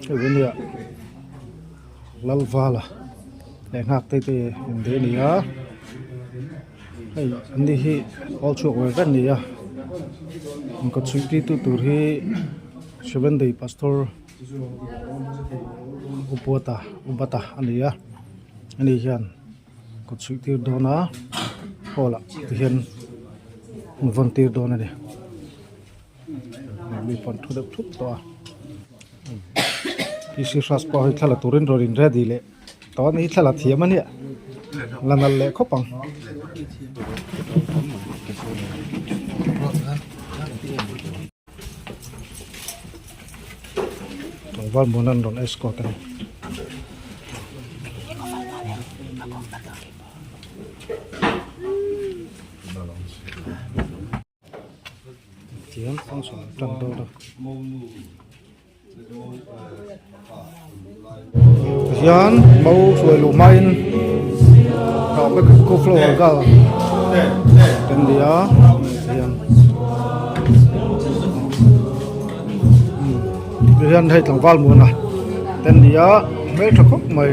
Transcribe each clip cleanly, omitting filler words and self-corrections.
Hei ania Lalvala leh nghak te te in deh a ni a hei an ni hi awl chhuak ve vek a ni a inkawt chhuih tir tu tur hi seven day pastor upuata ubata a ni a ani hian kawt chhuih tir dawn a hall ah tihian an vawn tir dawn a ni mi pawh an thu deuh thup tawh a p c hras pawh hei thla la turin rawn in ready leh tawh a ni hi thla la thiam a nia la nalh leh khawp ang. Tlangval hmun an rawn escort a ni. Tihian function an tan dawn a. Tihian mo hruai luh hmain flower girl kan ni a tihian tihian hei tlangval muana te an ni a hmeltha khawp mai.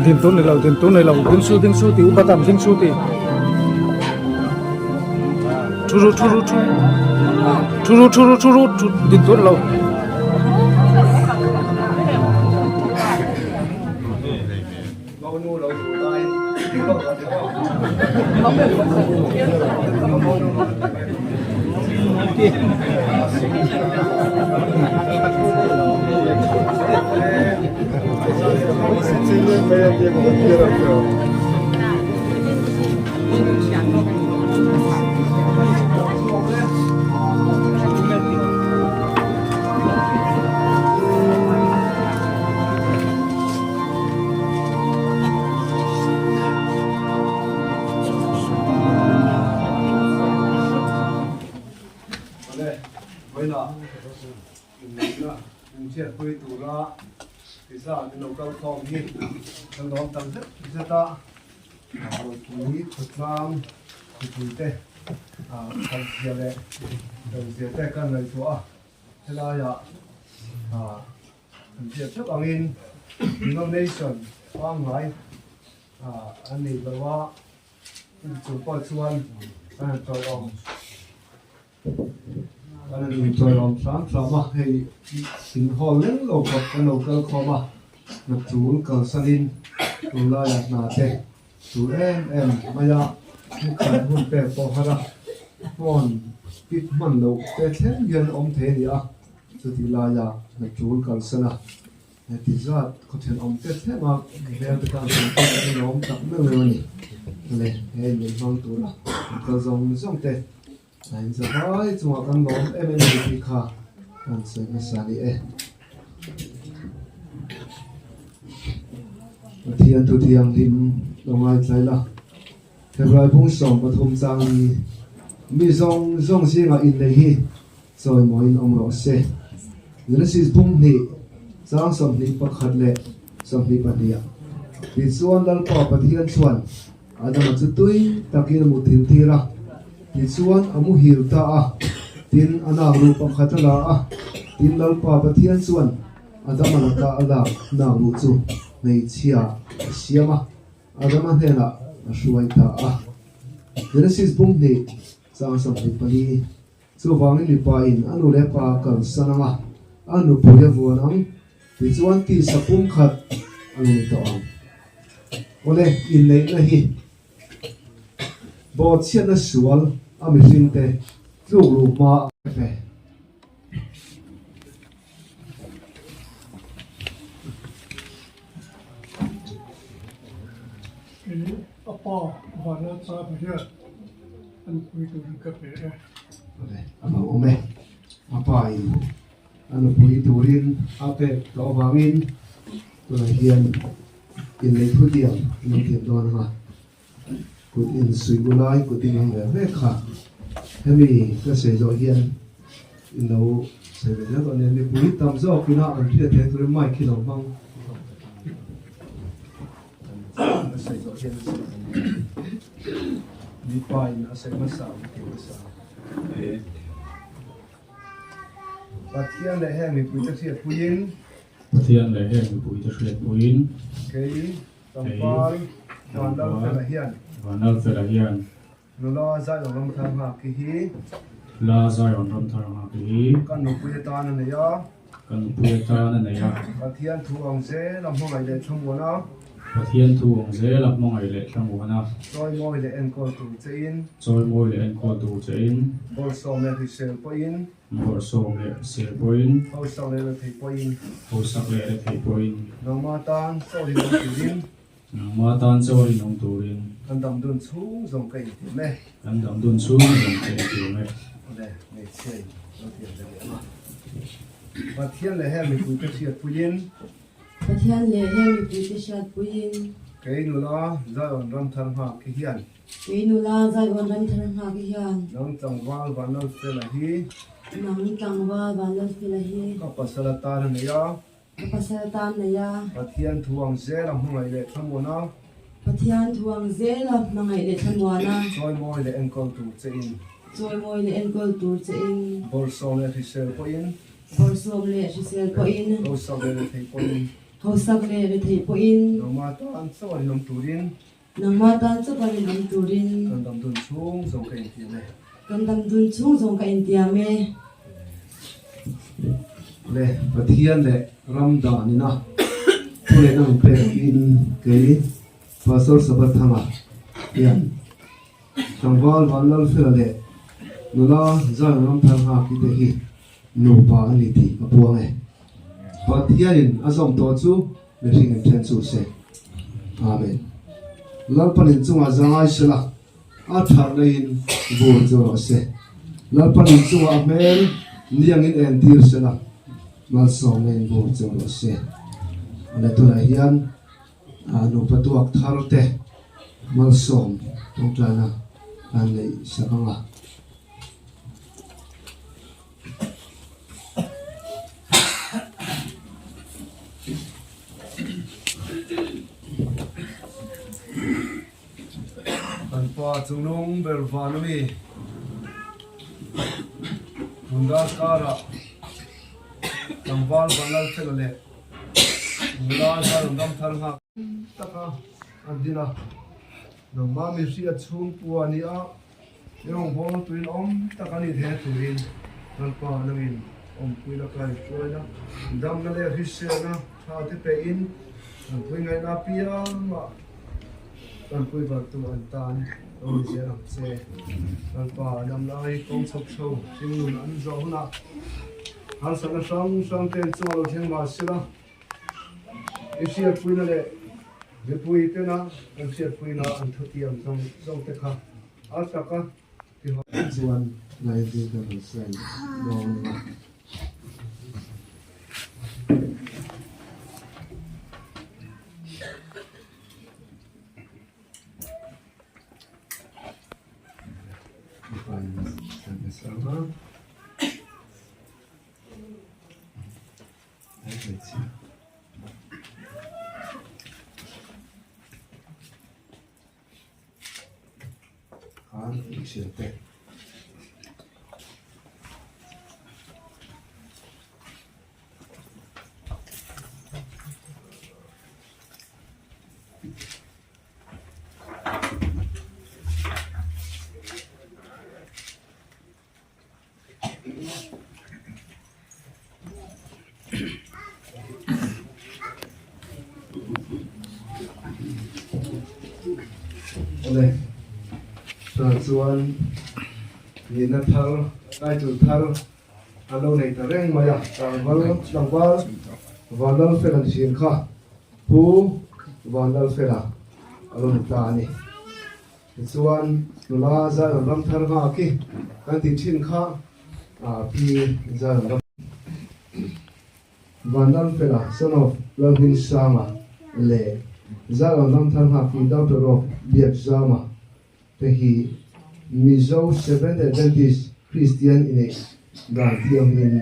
Din tur ni lo din tur ni lo ding su ding su tih upa tam ding su tih thu ru thu ru thu thu ru thu ru thu ru thu din tur ni lo. An hriat theuh angin denomination pangngai an nei lo a, chumi chung pawh chuan an han tawiawm an han tawiawm hram hram a, hei in hall leng lo khawp kan lo kal khawm a, hna tul kalsanin tunlaiah hna te Chu em em mai a, hmuhkhat hun pek pawh har a, phone pick hman loh te thleng hian awm thei a ni a, chuti laia hna tul kalsan a, heti zat khawthenawm te thleng a hmel te tan chuan pawh a inawm tak meuh meuh a ni. Le, he in hmang tura an kal zawng zawng te a inza vai chungah kan lawm em em a ni tih kha kan sawi hmasa a ni e. Pathian thu thianghlim lo ngaithla ila, February 13 chang ni mi zawng zawng zingah inneih hi chawimawiin awm rawh se. Genesis bung hnih chang 21 leh 22 ah tichuan Lalpa Pathian chuan Adama chu tui takin a muthil tir a, tichuan a muhil ta a, tin a nak ruh pakhat a la a, tin Lalpa Pathian chuan Adama laka a lak nak ruh chu hmeichhia a siam a, Adama hnenah a hruai ta a. Genesis bung hnih chang 24 Chuvangin mipa in a nu leh pa kalsan ang a, a nupui a vuan ang. Tichuan tisa pumkhat a lo ni tawh ang. Awle, inneihna hi bawhchhiatna sual a mihringte tluk luh hma a pe. Kei a pa Vanlal Chapa hian a nupui turin ka pe e. Awle, a lo awm e. A pa in a nupui turin a pek tawh avangin tunah hian inneih thu diam an lo thiam dawn ang a, kut insuih u lai kut in ang ve ve kha hemi ka sawi zawh hian in lo sawi ve zel dawn nia, mipui tam zawk ina an hriat theih turin mic hi lo hmang ka sawi zawh hian mipa in a sawi hmasa ang tih hmasa. Pathian leh heng mipuite hriatpuiin. Pathian leh heng mipuite hriatpuiin. Kei tlangval Vanlalfela hian. Vanlalfela hian. Nula Zion Ramthar Nghaki hi. Nula Zion Ramthar Nghaki hi. Ka nupui atan a nei a. Ka nupui atan a nei a. Pathian thu ang zel a hmangaih leh thlamuan a. Pathian thu ang zel a hmangaih leh thlamuan a. Chawimawi leh enkawl tur chein. Chawimawi leh enkawl tur chein. Bawrhsawm leh hrisel pawhin. Bawrhsawm leh hrisel pawhin. Hausak leh rethei pawhin. Hausak leh rethei pawhin. Nangmah tan chaw rinawm turin. Nangmah tan chaw rinawm turin. Kan dam dun chhung zawng ka intiam e. Kan dam dun chhung zawng ka intiam e. Awle, hmeichhia in lo tiam ve leh ang a. Pathian leh heng mipuite hriatpuiin. Pathian leh heng mipuite hriatpuiin. Kei nula Zion ramthar nghak hi hian. Kei nula Zion ramthar nghak hi hian. Nang tlangval Vanlalfela hi. Nang tlangval Vanlalfela hi. Ka pasal atan a nei a. Ka pasal tan nei a. Pathian thu ang zel a hmangaih leh thlamuan a. Pathian thu ang zel a hmangaih leh thlamuan a. Chawimawi leh enkawl tur che in. Chawimawi leh enkawl tur che in. Bawrhsawm leh hrisel pawhin. Bawrhsawm leh hrisel pawhin. Hausak leh rethei pawhin. Hausak leh rethei pawhin. Nangmah tan chaw a rinawm turin. Nangmah tan chaw a rinawm turin. Kan dam dun chhung zawng ka intiam e. Kan dam dun chhung zawng ka intiam e. Le Pathian leh ram danina thu leh nang pekin kei Pastor Sabathanga hian Tlangval Vanlalfela leh nula Zion Ramthar Nghaki te hi nupa an ni tih ka puang e. Pathianin a zawm tawh chu mihring in then chu se. Amen. Lalpan in chungah zangai sela a thatna in vur chu rawh se. Lalpan in chungah a hmel niangin entir sela malsawmna in vur chu rawh se. Awle tunah hian Nupa tuak thar te malsawm tawngtaina an neih sak ang a. Kan pa chungnung ber van ami Tundar karah tlangval Vanlalfela leh Nula hian ram thar nghak taka an din a, nangmah mi hriat chhung pua a ni a, i rawngbâwl tuin awm tak a ni thei turin Lalpa nangin awmpui laka i hruaina, damna leh hriselna tha te pehin tanpui ngaihna apiangah tanpui bartu an tan lo ni zel ang che. Lalpa damlai kawng chhawp chho hringnun an zawh hunah Harsatna hrang hrang ten chu a lo thleng mah sela, i hriatpuina leh mipui tena kan hriatpuina an thutiam zawng zawng te kha a taka ti haw. Chuan 19% dawn a. Awle, tunah chuan nihna thar, title thar an lo nei ta reng mai a, tlangval tlangval Vanlalfela ni thin kha Pu Vanlalfela a lo ni ta a ni. Tichuan nula Zion Ramthar nghak hi kan tih thin kha Pi Zion Ram Vanlalfela son of Lalhmingsanga leh Zion Ramthar nghak hi daughter of Biakzama te hi Mizo Seventh Adventist Kristian inneih dan thianghlim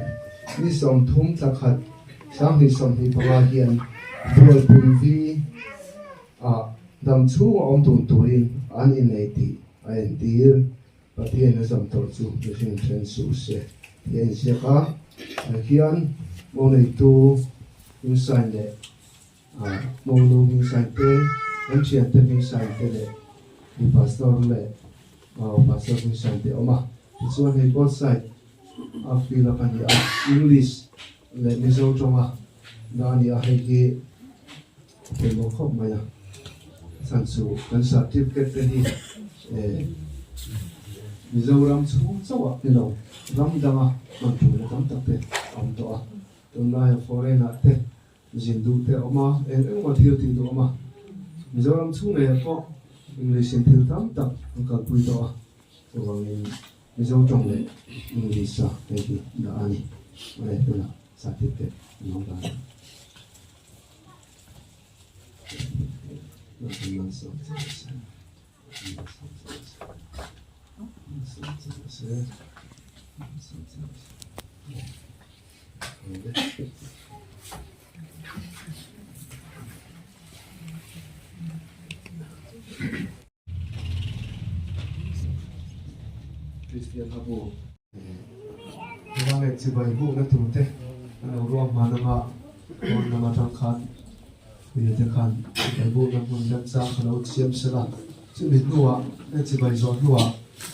ni 30 thla khat 2025 hian Bualpui vi ah dam chhunga awm dun turin an innei tih a entir. Pathian a zam tawh chu mihring then suh se tih a inziak a, ah hian mo neitu hming sign leh ah mo nu hming sign te, an thiante hming sign te leh mi pastor leh ah pastor hming sign te a awm a. Tichuan hei both side a fill up a ni a, English leh Mizo tawnga dah a ni a, hei hi A pawimawh khawp mai a, chhan chu kan certificate te hi eh Mizoram chhung chauh ah ni lo ram danga hman tur tam tak te a awm tawh a, tunlaiah foreign ah te zin duh te a awm a, eng eng emaw thil tih duh a awm a, Mizoram chhung ngeiah pawh English in thil tam tak an kalpui tawh a, chuvangin Mizo tawng leh English a hei hi dah a ni, awle tunah certificate an awm ta a ni. Kristian habu Hela leh chibai bukna tur te an lo ruahman anga pawn lam atang khan puia te khan chibai bukna hmun remchang kha lo siam sela chumi hnuah heng chibai zawh hnuah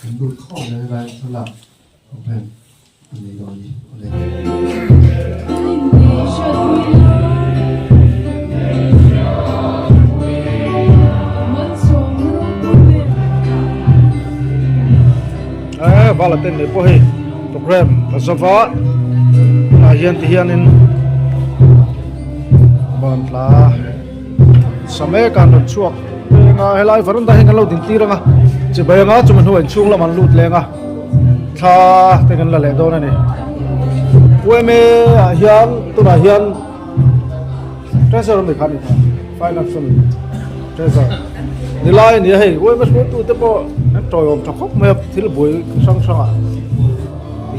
an lut khawm leh helai thlalak program an nei dawn a ni. Awle. Eh vala ten nei pawh hei program a zova ah hian ti hianin ban tla samek an rawn chhuak leng a helai varanda hi kan lo din tir anga chibai anga chumi hnuah inchhung lam an lut leng a thla te kan la leh dawn a ni UMA ah hian tunah hian treasure ami kha a ni ta financial treasure nilai a ni a hei UMA hruaitu te pawh an tawiawm tha khawp mai a thil buai hrang hrang ah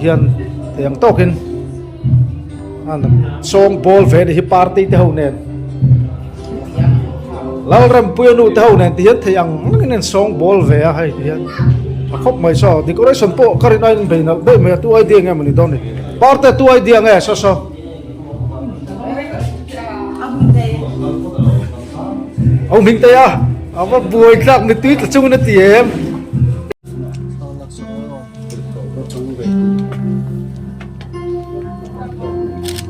hian thei ang tawkin sawng bawl ve ni hi party te ho nen Lalrempuia nu te ho nen ti hian thei ang angin an sawng bawl ve a hei ti hian a khawp mai saw decoration pawh ka rin aiin bei nalh daih mai a tu idea nge mawni dawn ni parte tu idea nge saw saw Au hming te a a va buai tlak mittui tla chungin a ti em.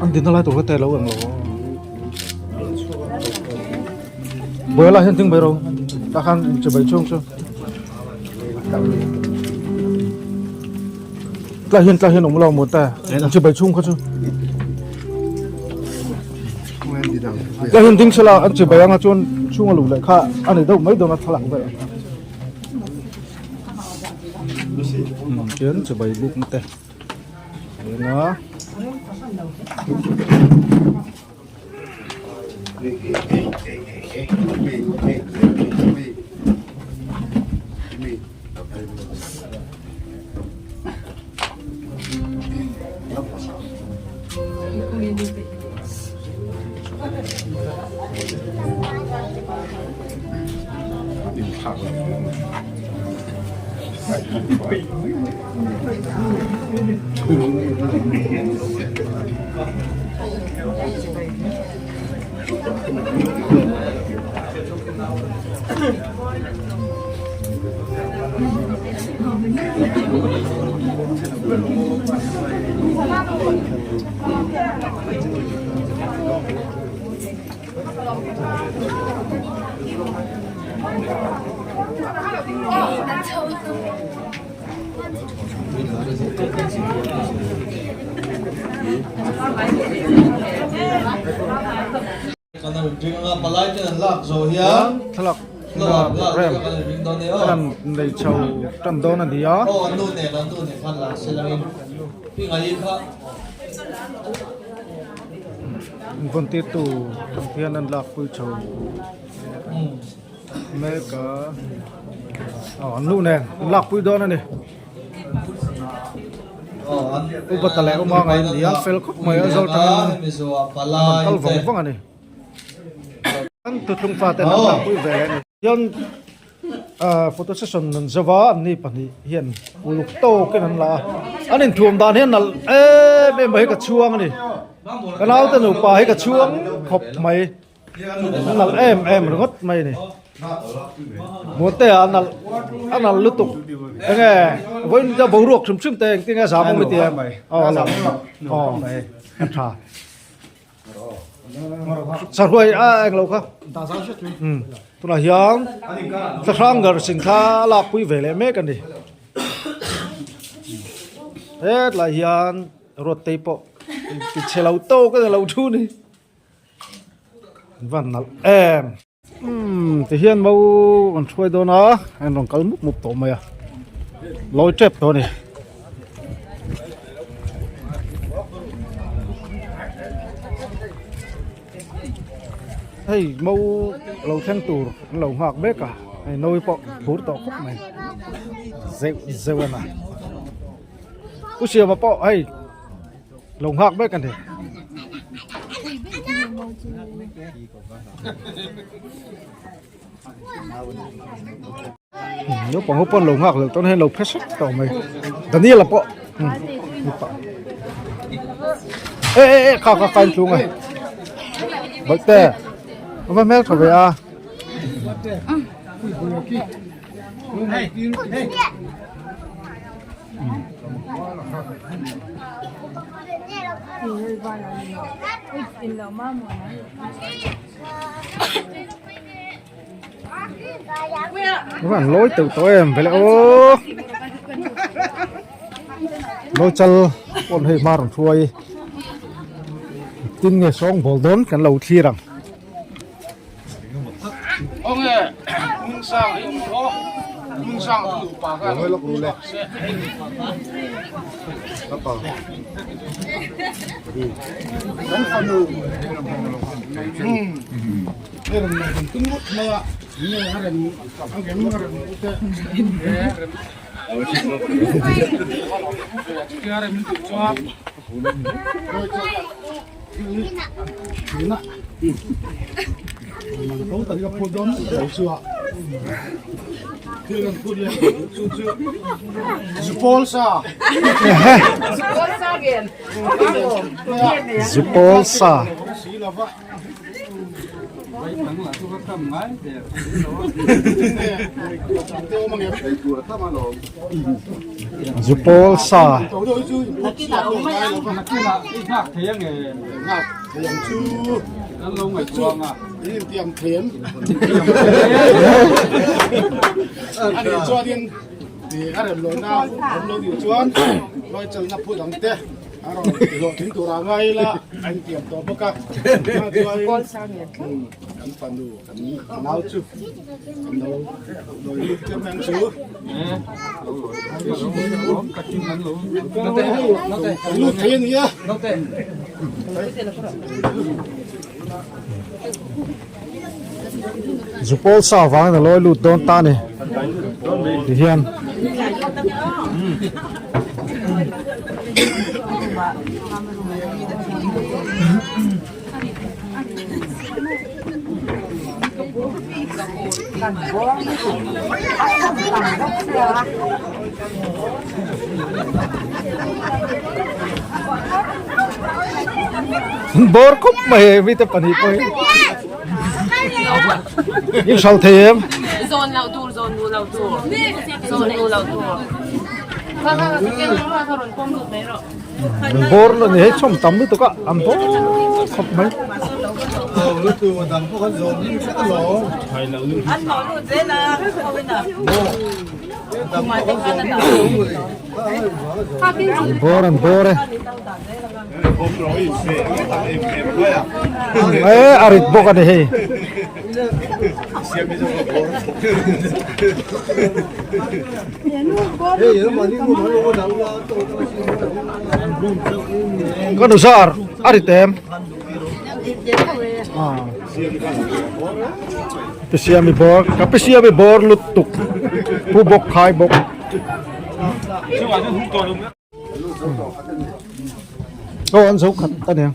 An dinna lai tur kha te lo ang lo. Buai lah hian ding mai ro tah khan chibai chhung chu tlai hian tlai hian awm lo maw ta chibai chhung kha chu tlai hian ding sela an chibai anga chuan chhung a luh leh kha a ni deuh mai dawn a thlalak vel chuan chibai buk na te Eng a. Thlalak program an nei chho tan dawn a ni a. Invawntirtu hian an lakpui chho mek a aw an luh nen an lakpui dawn a ni upa ta leh awma ngaih a ni a fel khawp mai a zo tangin an kal vang vang a ni an thuthlung fate an lakpui ve leh a ni hian ah photo session an zo va an ni pahnih hian uluk tawkin an la a an inthuam dan hian nalh em em mai hi ka chhuang a ni ka naute nupa hi ka chhuang khawp mai. A nalh em em ringawt mai a ni. Muantea a nalh a nalh lutuk enge vawiin chu boruak hrim hrim te engtin nge zam awm i ti em? Aw a nalh aw a tha. Saruai a englo kha umm tunah hian thlahrang gar sin kha a lakpui ve leh mek a ni. Hetlai hian ruattei pawh ti chhe lo tawk a ni lo thu ni. Van nalh em. Umm ti hian mo an hruai dawn a an rawn kal mup mup tawh mai a lawi tep tawh a ni. Hei mo lo thleng tur an lo nghak mek a hei nawi pawh phur tawh khawp mai zeuh zeuh a na Pu Siama pawh hei. Lo nghak mek a ni. Naupang ho pawn lo nghak leh tawn hian lo phe sek tawh mai. Daniel-a pawh mipa e e e kha kha kha in tlung a. Bawihte a va hmel tha ve a. Nó ăn lối từ tối em về lại ô lối chal con hơi ma rong thui tin nghe song bol don kan lo thlir ang Zupawl sa. Zupawl sa. Zupawl sa vangin a lawi lut dawn ta a ni tihian. Bawr khawp mai e mite pahnih pawh hi in hral thei em? Zawn loh tur zawn duh loh tur zawn duh loh tur kha kha kha kha rawn pawm lut mai rawh. Bawr ni hei chhawm tam lutuk a an bawr khawp mai. Bawr an bawr e. E a rit bawk a ni hei. Ka nu zar a rit em? Pi siami bawr ka pi siami bawr lutuk pu bawk khai bawk. Aw an zo khat a nia.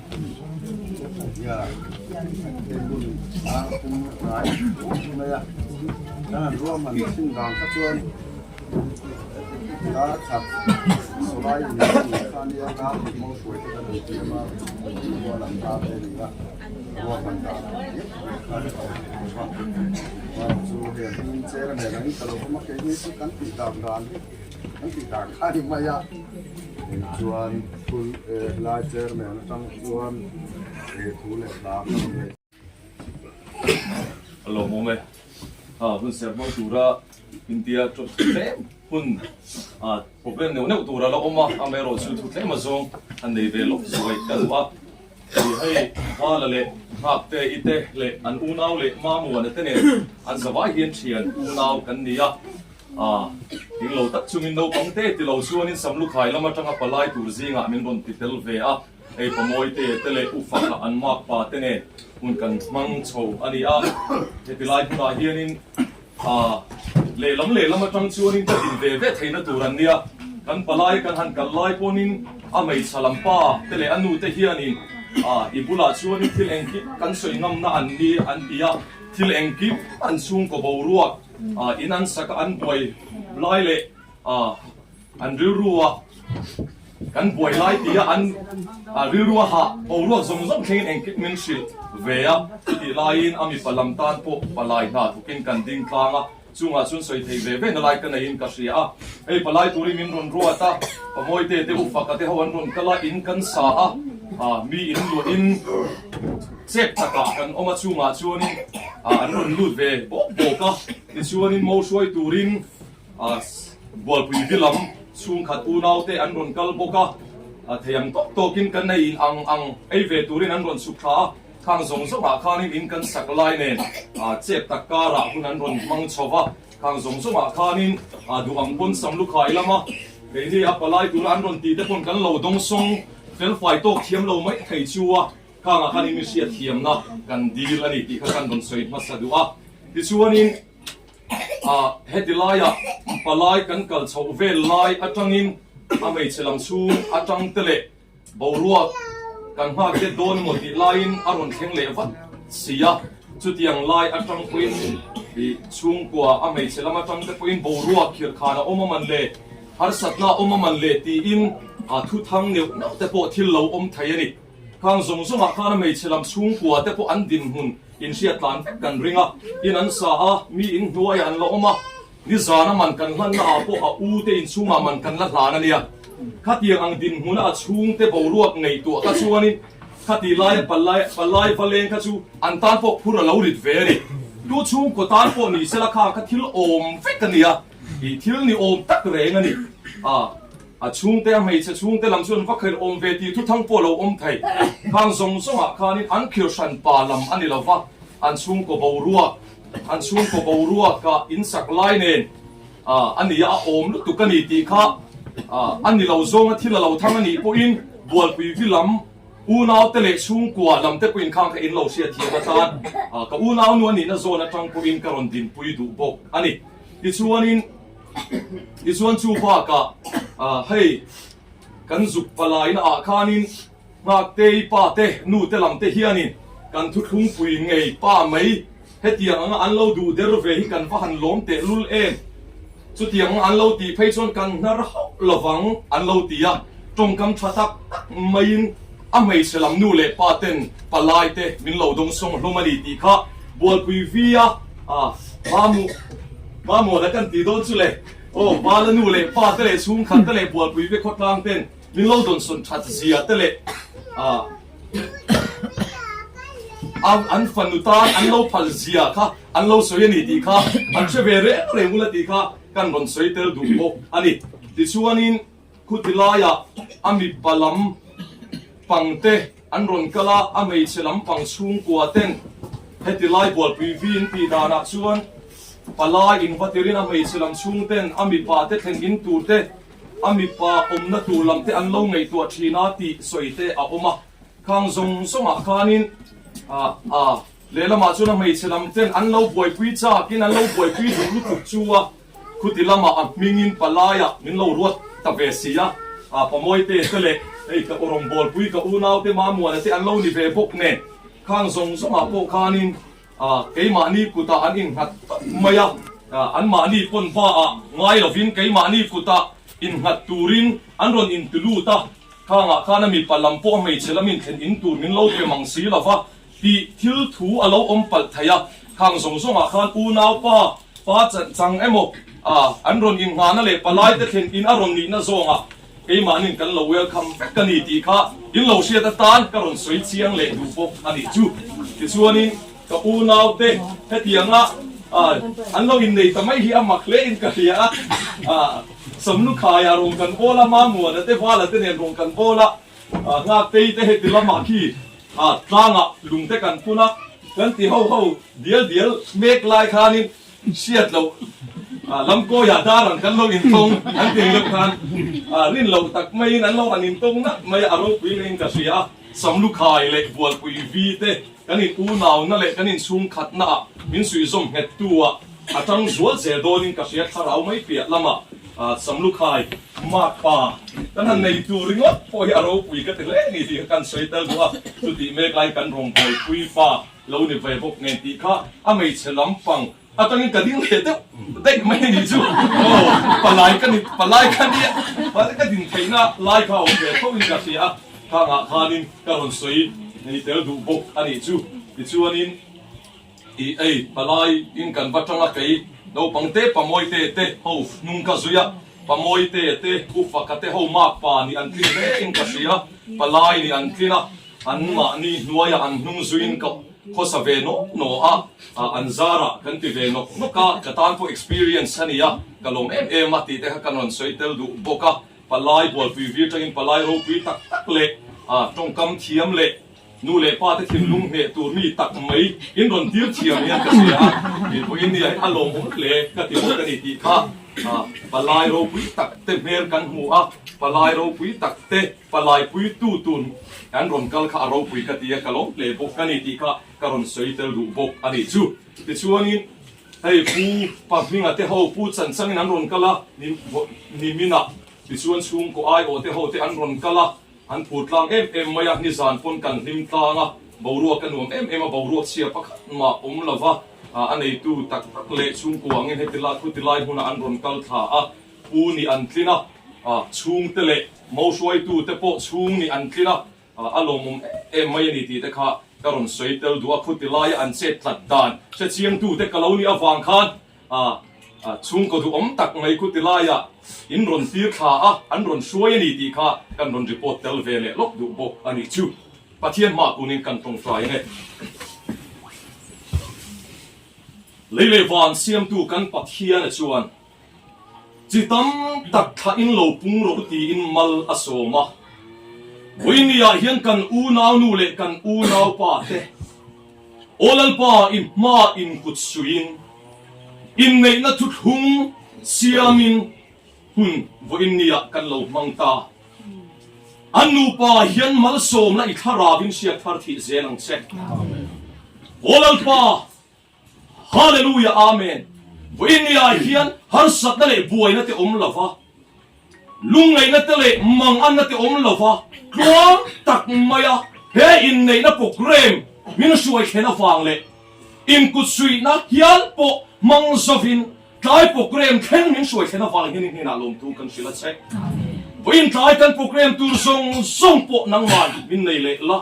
An tih dan kha ni mai a, chuan phul helai chairman atang chuan thu leh hla ka rawn nei. A lawmawm e. Ha hun ser hmang tura India thu tlem hun problem neuh neuh tur a la awm a, amaherawhchu thu tlem azawng an nei ve lawk zuai ka duh a. Hei Vala leh Nghakte i te leh an unau leh Mamuana te nen an zavai hian thian unau kan ni a. A, eng lo tak chungin naupang te ti lo chuanin Samlukhai lam atanga palai tur zingah min rawn ti tel ve a, hei Pamawi te te leh Ufaka an mak pa te nen hun kan hmang chho a ni a, heti lai hmunah hianin a lehlam lehlam atang chuanin ka din ve ve theihna tur an nia, kan palai kan han kal lai pawnin a hmeichha lam pa te leh a nu te hianin a i bulah chuanin thil engkim kan sawi ngamna an ni an ti a, thil engkim an chhungkaw boruak. In an sak a an buai lai leh an rilru a kan buai lai tia an rilru a hah boruak zawng zawng thlengin engkim min hrilh ve a tih laiin a mipa lam tan pawh palai hna thawkin kan ding tlang a chungah chuan sawi thei ve ve na lai ka neiin ka hria a hei palai turin min rawn ruat a pamawite te ufaka te ho an rawn kal a in kan sa a mi in luahin Chep takah kan awm a chungah chuanin an rawn lut ve bawk bawk a, tichuanin mo hruai turin Bualpui bilam chhungkhat unaute an rawn kal bawk a, thei ang tawk tawkin kan ei in ang ang ei ve turin an rawn chhuk thla a, khang zawng zawngah khanin in kan sak lai nen chep tak karah hun an rawn hmang chho va, khang zawng zawngah khanin duh ang pawn Samlukhai lama keini a palai tura an rawn tih te pawn kan lo dawngsawng felfai tawk thiam lo mai thei chu a. Khangah khan in mihriat thiamna kan dil a ni tih kha kan rawn sawi hmasa duh a. Tichuanin ah heti laiah palai kan kal chhoh vel lai atangin a hmeichhe lam chhung atang te leh boruak kan nghak det dawn emaw tih laiin a rawn thleng leh vat si a. Chutiang lai atang pawhin ih chhungkua a hmeichhe lam atang te pawhin boruak khirh khan a awm a man le, harsatna a awm a man le tiin ah thuthang neuh neuh te pawh thil lo awm thei a ni. Khang zawng zawngah khan a hmeichhe lam chhungkua te pawh an dinhmun inhriat tlan vek kan ring a, in an sa a, mi in hnuaiah an la awm a, nizana man kan hlanna ah pawh a u te inchhungah man kan la hlan a nia. Khatiang ang dinhmuna a chhungte boruak ngaihtuah kha chuanin khati laia palai palai va leng kha chu an tan pawh phur a lo rit ve a ni. Tu chhungkaw tan pawh ni sela khang kha thil awm vek a nia, ih thil ni awm tak reng a ni. A. A chhungte a hmeichhe chhungte lam chuan va kher awm ve tih thuthang pawh lo awm thei. Khang zawng zawngah khanin an khir hran pa lam a ni lo va, an chhungkaw boruak, an chhungkaw boruaka insak lai nen a nia a awm lutuk a ni tih kha a ni lo zawnga thil a lo thang a nih pawhin bualpui vi lam unaute leh chhungkua lam te pawhin khang kha in lo hriatthiam atan ka unaunu a nihna zawn atang pawhin ka rawn dinpui duh bawk a ni. Tichuanin. Tichuan chu bakah hei kan zuk palaina ah khanin Nghaktei pa te nu te lam te hianin kan thuthlungpui ngei pa mai hetiang anga an lo duh der ve hi kan va han lawm teh lul em? Chutiang anga an lo tih phei chuan kan hnar hauh lovang an lo ti a, tawngkam tha tak tak maiin a hmeichhe lam nu leh pa ten palai te min lo dawngsawng hlawm a ni tih kha Bualpui via Mamu Mamuana kan tih dawn chu le aw Bala nu leh pa te leh chhungkhat te leh Bualpui ve khawtlang ten min lo dawnsawn that zia te leh ah. An fanu tan an lo phal zia kha an lo sawi a ni tih kha an hre ve reng reng ula tih kha kan rawn sawi tel duh bawk a ni. Tichuanin khuti laiah a mipa lam pang te an rawn kal a, a hmeichhe lam pang chhungkua ten heti lai bualpui vi in tih danah chuan palai in va tirin a hmeichhe lam chhung ten a mipa te thleng in tur te a mipa awmna tur lam te an lo ngaihtuah thin a tih sawi te a awm a. Khang zawng zawngah khanin a lehlamah chuan a hmeichhe lam ten an lo buaipui chakin an lo buaipui duh lutuk chu a khuti lamah a hmingin palaiah min lo ruat ta ve si a, Pamawite te leh hei ka rawngbawlpui ka unaute Mamuana te an lo ni ve bawk nen khang zawng zawngah pawh khanin keimahni kutah an innghat tawp mai a, anmahni pawn va ah ngai lovin keimahni kutah innghat turin an rawn inti lut a. Khangah khan a mipa lam pawh a hmeichhe lamin thlen in tur min lo pe mang si lo va tih thil thu a lo awm palh thei a. Khang zawng zawngah khan unau pa, pa chang emaw an rawn inngahna leh palaite thlen in a rawn nihna zawngah keimahnin kan lo welcome vek a ni tih kha in lo hriat atan ka rawn sawi chiang leh duh bawk a nih chu. Tichuanin ka unaute hetianga an lo innei ta mai hi a mak hle in ka hria a. Samlu khaia rawng kan bawl a, Mamuana te Vala te nen rawng kan bawl a, Nghaktei te heti lamah khi tlangah lung te kan phun a, kan ti ho ho dial dial mek lai khanin hriat loh lamkawiah dar ang kan lo intawng an ti ang deuh khan rin loh tak maiin an lo han intawng nalh mai a, a ropui leh in ka hria a, Samlu khai leh Bualpui vi te kan in unauna leh kan inchhungkhatna ah min suihzawm nghet tu ah a tang zual zel dawnin ka hria thlarau mai piah lamah Samlu khai mark pa kan han nei tur ringawt pawh hi a ropui ka ti hle ni tih kha kan sawi tel duh a, chutih mek lai kan rawngbawlpui pa lo ni ve bawk nen tih kha a hmeichhe lampang Atangin ka ding leh deuh daih mai a nih chu. Aw, palai ka ni, palai ka nia, palai ka din theihna lai kha a awm ve tho in ka hria a, khangah khanin ka rawn sawi nei tel duh bawk a nih chu. Tichuanin i ei palai in kan va tang a, kei naupang te pamawi te te ho hnung ka zui a, pamawi te te ufaka te ho makpa nih an tlin hle in ka hria, palai nih an tlin a, An mahni hnuaiah an hnung zuiin ka khawsa ve nawk nawk a, an zarah kan ti ve nawk nawk a, ka tan pawh experience a ni a, ka lawm em em a tih te kha ka rawn sawi tel duh bawk a. Palai bualpui vir tangin palai ropui tak tak leh tawngkam thiam leh nu leh pa te thinlung hneh tur mi tak mai in rawn tir thiam hian ka hria a, tih pawhin nia a lawmawm hle ka ti bawk a ni tih kha palai ropui tak te hmel kan hmu a, palai ropui tak te Palaipui tu tun kan rawn kal kha a ropui ka ti a, ka lawm hle bawk a ni tih kha ka rawn sawi tel duh bawk a nih chu. Tichuanin hei Pu Pahminga te ho Pu Chanchangin an rawn kal a, Niminah tichuan chhungkaw aiawh te ho te an rawn kal a, an phur tlang em em mai a, nizan pawn kan hlim tlang a, boruak a nuam em em a, boruak chhia pakhat mah awm lova a neitu tak tak leh chhungkua angin heti lai khuti lai hmunah an rawn kal thla a, Pu nih an tlin a, chhungte leh Mo hruaitute pawh chhung nih an tlin a, a lawmawm em em mai a ni tih te kha ka rawn sawi tel duh a, khuti laia an chet tlat dan hre chiangtute ka lo nih avang khan chhungkaw duhawm tak mai khuti laia in rawn tir thla a, an rawn hruai a ni tih kha kan rawn report tel ve leh lawk duh bawk a nih chu. Pathian hma kunin kan tawngtai ang e. Lei leh van siamtu kan Pathiana chuan Chi tam tak thlah in lo pung rawh tiin mal a sawm a. Vawinia hian kan unau nu leh kan unau pa te Aw Lalpa i hma in kut suiin inneihna thuthlung siamin hun vawinia kan lo hmang ta. An nupa hian malsawmna i thlarauin hriat thar thih zel ang che. Aw Lalpa Hallelujah Amen Vawinia hian harsatna leh buaina te awm lova, lungngaihna te leh manganna te awm lova tluang tak maia he inneihna program min hruai thlen avang leh inkutsuihna hial pawh hmang zovin tlai program thleng min hruai thlen avang hian i hnenah lawmthu kan hrilh a che. Vawiin tlai kan program tur zawng zawng pawh nangman min nei leh la,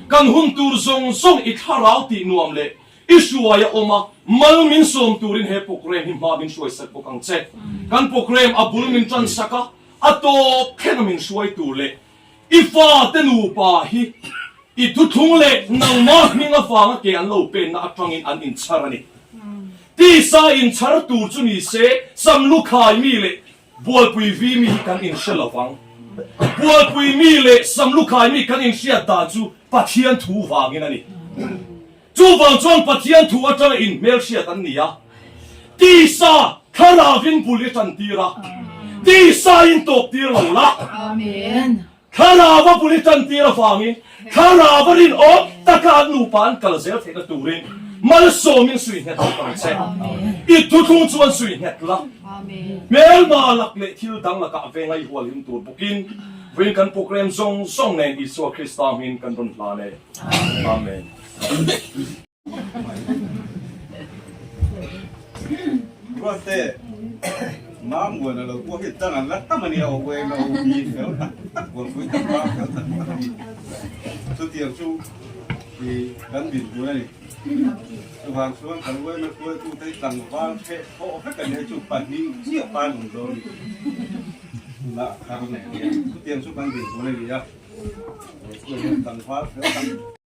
kan hun tur zawng zawng i thlarau tih nuam leh I hruai a awm a, mal min sawm turin he program hi hma min hruai sak bawk ang che. Kan program a bul min tan sak a, a tawp thleng a min hruai tur leh i fate nupa hi. I thuthlung leh nangmah hming avanga ke an lo penna atangin an inchhar a ni. Tisa inchhar tur chu ni se, Samlukhai mi leh Bualpui vi mi hi kan inhre lo vang. Bualpui mi leh Samlukhai mi kan inhriat dan chu Pathian thu vangin a ni. Chuvang chuan Pathian thu atanga inhmelhriat an ni a, tisa thlaravin bul i tantir a, tisa in tawptir lo la. Amen. Thlarava bul i tantir avangin Thlarava rinawm taka an nupa an kal zel theihna turin malsawmin sui nghet bawk ang che. I thuthlung chuan sui nghet la, hmelma lak leh thil dang lakah ve ngaihhual him tur bawkin vawiin kan program zawng zawng nen Isua Krista hmingin kan rawn hlan e. Amen. Ruatte, Mamuana lo pawh hi dang an la tam a nia aw eng a u hi fel tak tak bualpui tak pa fel tak tak a ni. Chutiang chu i kan dinhmun a ni. Chuvang chuan kan uaina hruaitute hi tlangval hreh thawh vek a nia chu pahnih chiah pan awm dawn a ni. Tunah thar nen hian chutiang chu kan dinhmun a ni a. Tlangval fel tak.